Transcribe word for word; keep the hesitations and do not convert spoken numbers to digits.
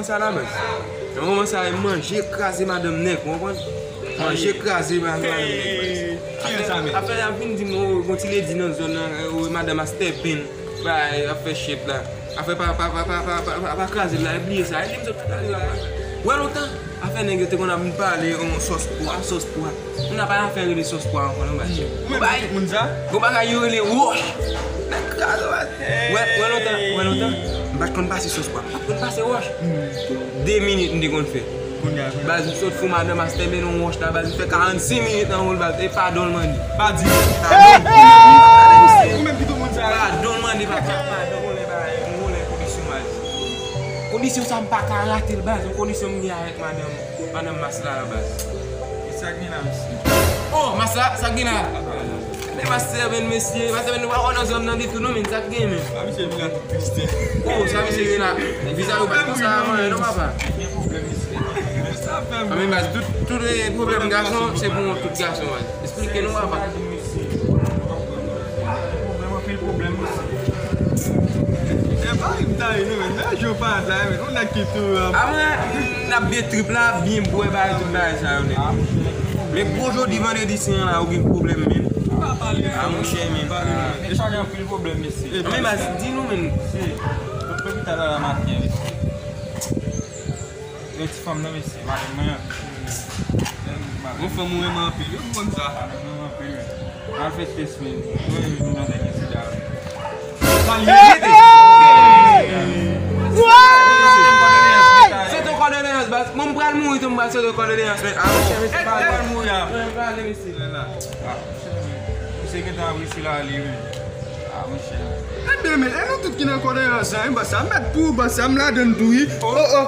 Sa la, baz. Nan moman sa, e manje kraze madanm nèg, ou konprann? Manje kraze madanm nèg, baz. Hey, ki sa, men? Afè, afè a vin di m, o, gon ti ledi nan zòn nan, o, madanm a step in, bay, ap fè shit la. Afè pa, pa, pa kraze l la, e bliye sa. E li m sot tout ale la, baz. Wè lontan, afè nèg yo te konn ap pale, on sòs pwa, sòs pwa. Moun ap al afè rele sòs pwa ankò non, baz. Ou menm bay tout moun sa? Gon bagay yo rele wòch. Nèg kraze, baz. Wè, wè lontan, wè lontan. M pa t konn pase sòs pwa. M pa t konn pase wòch. De minit m te konn fè. Baz, m sot fou madanm a step in yon wòch la, baz, m fè karannsenk minit nan woul, baz. E padon l mande. Pa di. Padon. Ou menm ki tout moun sa? Padon l mande, papa. Padon. M wole bagay, m wole kondisyon, baz. Kondisyon sa m pa ka rate l, baz. Yon kondisyon m gen avèk madanm, madanm mas la, la, baz. E sa k gen la, mesye? Oh, mas la, sa k gen la? Men mas sèven, mesye, mas sèven, nou pa wè nan zòn nan ditou non, men sa k gen, men. A, misye vin la tout triste. Oh, sa misye gen la? Vizaj ou pa t konsa avan, non, papa? Gen pwoblèm, mesye. Sa fè m. A, men baz, tout, tout, eh, pwoblèm gason, se pou tout gason, baz. Esplike nou, papa. Pwoblèm, anpil pwoblèm, mesye. E pa rim ta ye, non, men. Nan jou pa ta ye, men. Ou nèg ki tou, a mwen, n ap byen trip la, byen bwè, bagay, tout bagay sa yo nèt. Men gwo jodi vandredi sen an la, ou gen pwoblèm, men. A, monchè, men. E sa gen anpil pwoblèm, mesye. Men baz, di nou, men. Mesye, tout lopital la, la maten, mesye. Yon ti fanm nan, mesye, madanm mwen an. Yon fanm ou renmen anpil, wi, m konn sa. Madanm mwen anpil, wi. Al fè tès, men. Mwen, mwen nan dènye sida, wi. Sa li ye, rete. Sot yon kondoleyans, baz. Mwen, m pral mouri tou, m pral sot yon kondoleyans, men. A, monchè, mesye, pa pral mouri, a. Mwen, m prale, mesye. Lè la. A, monchè, men. Misye gentan ap resi la, li, men. A, monchè. Ebyen, men, e nou tout ki nan kondoleyans la, wi, baz, sa mèt pou ou, baz, sa m ladann tou, wi. Oh, oh.